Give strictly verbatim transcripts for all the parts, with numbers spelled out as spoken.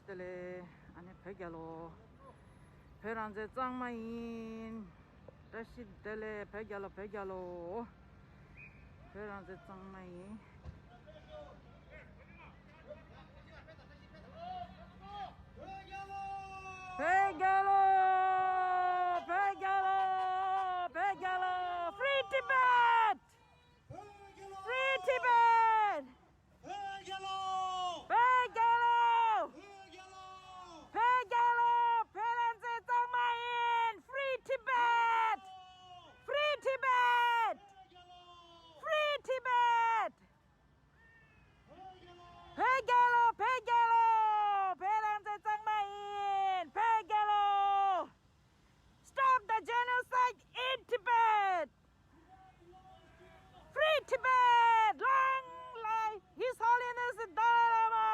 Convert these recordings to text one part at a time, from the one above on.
བདེ་ལེགས། ཨ་ནི་བོད་རྒྱལ་ལོ། བོད་རང་བཙན་གཙང་མ་ཡིན། བཀྲ་ཤིས་བདེ་ལེགས། བོད་རྒྱལ་ལོ། བོད་རྒྱལ་ལོ། བོད་རང་བཙན་གཙང་མ་ཡིན། བོད་རྒྱལ་ལོ། བོད་རྒྱལ་ལོ། བོད་རྒྱལ་ལོ། Free Tibet! Free Tibet! བོད་རྒྱལ་ལོ། བོད་རྒྱལ་ལོ། བོད་རྒྱལ་ལོ། བོད་རྒྱལ་ལོ། བོད་རང་བཙན་གཙང་མ་ཡིན། Free Tibet! Free Tibet! Free Tibet! བོད་རྒྱལ་ལོ། བོད་རྒྱལ་ལོ། བོད་རང་བཙན་གཙང་མ་ཡིན། བོད་རྒྱལ་ལོ། Stop the genocide in Tibet! Free Tibet! Long live His Holiness the Dalai Lama!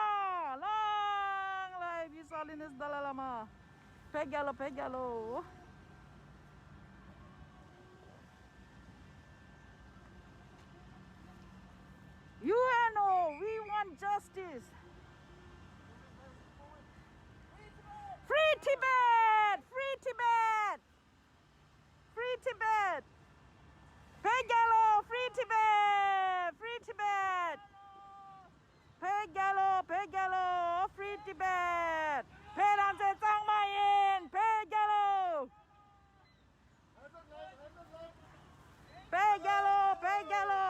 Long live His Holiness Dalai Lama! བོད་རྒྱལ་ལོ། བོད་རྒྱལ་ལོ། U N O, we want justice! Free Tibet! Free Tibet! Free Tibet! བོད་རྒྱལ་ལོ། Free Tibet! Free Tibet! བོད་རྒྱལ་ལོ། བོད་རྒྱལ་ལོ། Free Tibet! བོད་རང་བཙན་གཙང་མ་ཡིན། བོད་རྒྱལ་ལོ། བོད་རྒྱལ་ལོ། བོད་རྒྱལ་ལོ།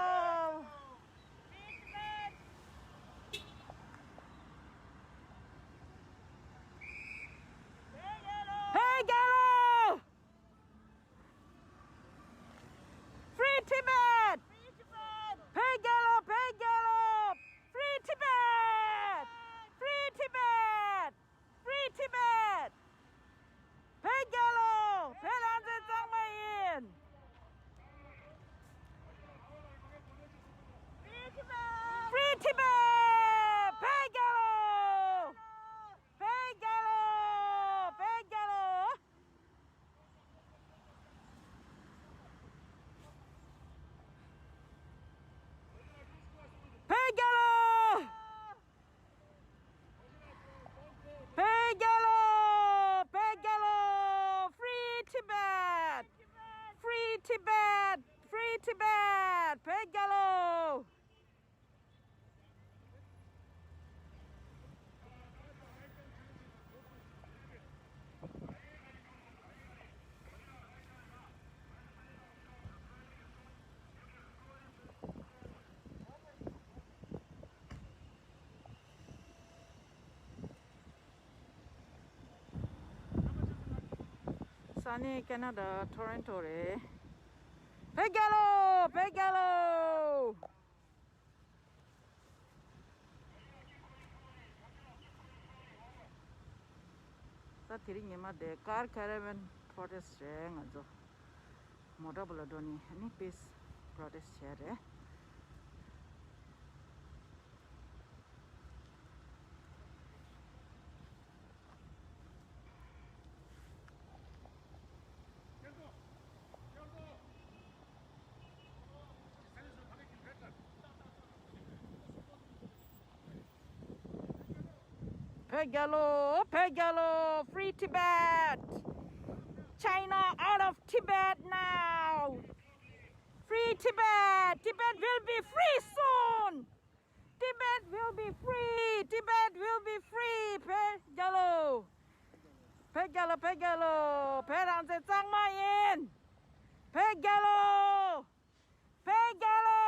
བོད་རྒྱལ་ལོ། Free Tibet! བོད་རྒྱལ་ལོ། བོད་རྒྱལ་ལོ། Free Tibet! Free Tibet! Free Tibet! བོད་རྒྱལ་ལོ། བོད་རང་བཙན་གཙང་མ་ཡིན། Free Tibet! བོད་རྒྱལ་ལོ། བོད་རྒྱལ་ལོ། བོད་རྒྱལ་ལོ། བོད་རྒྱལ་ལོ། བོད་རྒྱལ་ལོ། བོད་རྒྱལ་ལོ། Free Tibet! Free Tibet! Free Tibet! བོད་རྒྱལ་ལོ། ས་གནས་ཁེ་ན་ཌ་ཊོ་རོན་ཊོ་རེད། བོད་རྒྱལ་ལོ། བོད་རྒྱལ་ལོ། ད་དེ་རིང་ཉི་མ་དེ་ཀར་ཁེ་ར་ཝན་པྲོ་ཊེ་སི་ཊི་རེད། ང་ཚོ་མོ་ཊ་བུ་ལ་འགྲོ་ནི་ཨ་ནི་པིས་པྲོ་ཊེ་སི་ཊི་བྱས་རེད། བོད་རྒྱལ་ལོ། བོད་རྒྱལ་ལོ། Free Tibet! China out of Tibet now! Free Tibet! Tibet will be free soon! Tibet will be free! Tibet will be free! བོད་རྒྱལ་ལོ། བོད་རྒྱལ་ལོ། བོད་རྒྱལ་ལོ། བོད་རང་བཙན་གཙང་མ་ཡིན། བོད་རྒྱལ་ལོ། བོད་རྒྱལ་ལོ།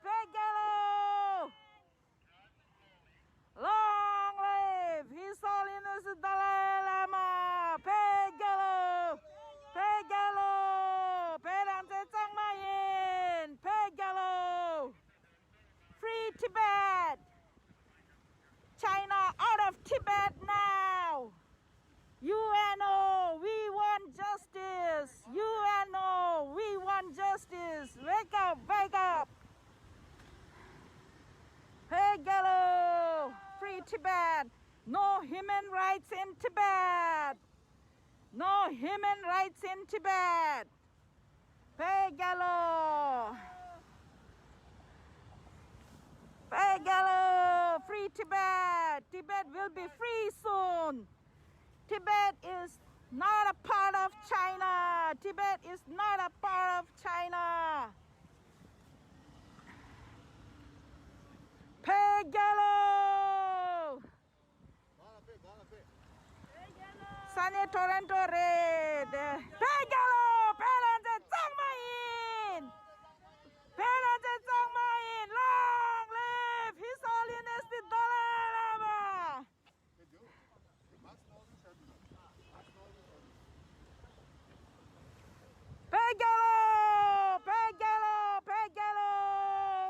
བོད་རྒྱལ་ལོ། Long live His Holiness Dalai Lama! བོད་རྒྱལ་ལོ། བོད་རྒྱལ་ལོ། བོད་རང་བཙན་གཙང་མ་ཡིན། བོད་རྒྱལ་ལོ། Free Tibet! China out of Tibet now! U N O, we want justice! U N O, we want justice! Wake up, wake up! Hey, Galo! Free Tibet! No human rights in Tibet! No human rights in Tibet! Hey, Galo! Hey, Galo! Free Tibet! Tibet will Will be free soon. Tibet is not a part of China. Tibet is not a part of China. ཕེབས་རྒྱལ་ལོ། ས་གནས་ཊོ་རོན་ཊོ་རེད། ཕེབས་རྒྱལ་ལོ། བོད་རང་བཙན་གཙང་མ་ཡིན། བོད་རང་བཙན་གཙང་མ་ཡིན། Long live His Holiness the Dalai Lama. བོད་རྒྱལ་ལོ། བོད་རྒྱལ་ལོ། བོད་རྒྱལ་ལོ།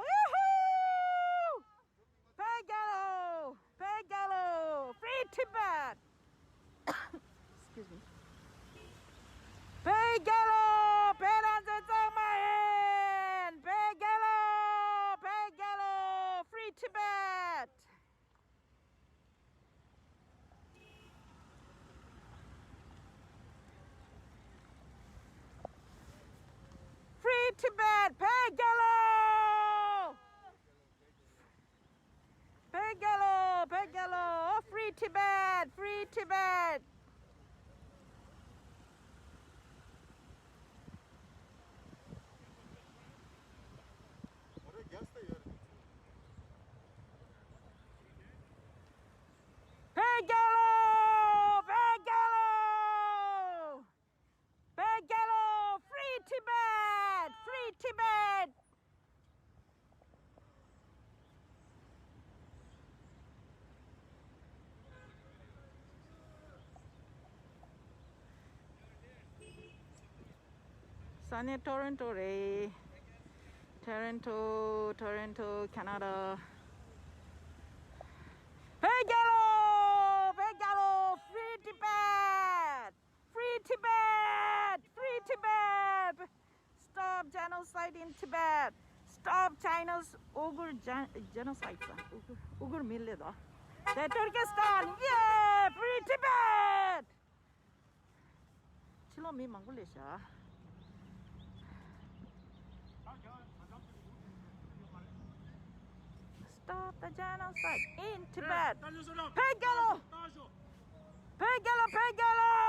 ཝུ་ཧུ། བོད་རྒྱལ་ལོ། བོད་རྒྱལ་ལོ། Free Tibet. Excuse me. བོད་རྒྱལ་ལོ། བོད་རང་བཙན་གཙང་མ་ཡིན། བོད་རྒྱལ་ལོ། བོད་རྒྱལ་ལོ། Free Tibet. Free Tibet. བོད་རྒྱལ་ལོ། བོད་རྒྱལ་ལོ། བོད་རྒྱལ་ལོ། Free Tibet. Free Tibet. བོད་རྒྱལ་ལོ། བོད་རྒྱལ་ལོ། བོད་རྒྱལ་ལོ། Free Tibet. Free Tibet. ས་གནས་ཊོ་རོན་ཊོ་རེད། Toronto, Toronto, Canada. བོད་རྒྱལ་ལོ། བོད་རྒྱལ་ལོ། Free Tibet. Free Tibet! Free Tibet! Stop genocide in Tibet! Stop China's Uyghur gen- genocide. Uyghur, Uyghur མི་ལས་དོ། དེ་Turkestan! Yeah! Free Tibet! ཕྱི་ལོགས་མི་མང་པོ་སླེབས་ཤག Stop the genocide in Tibet. བོད་རྒྱལ་ལོ། བོད་རྒྱལ་ལོ། བོད་རྒྱལ་ལོ།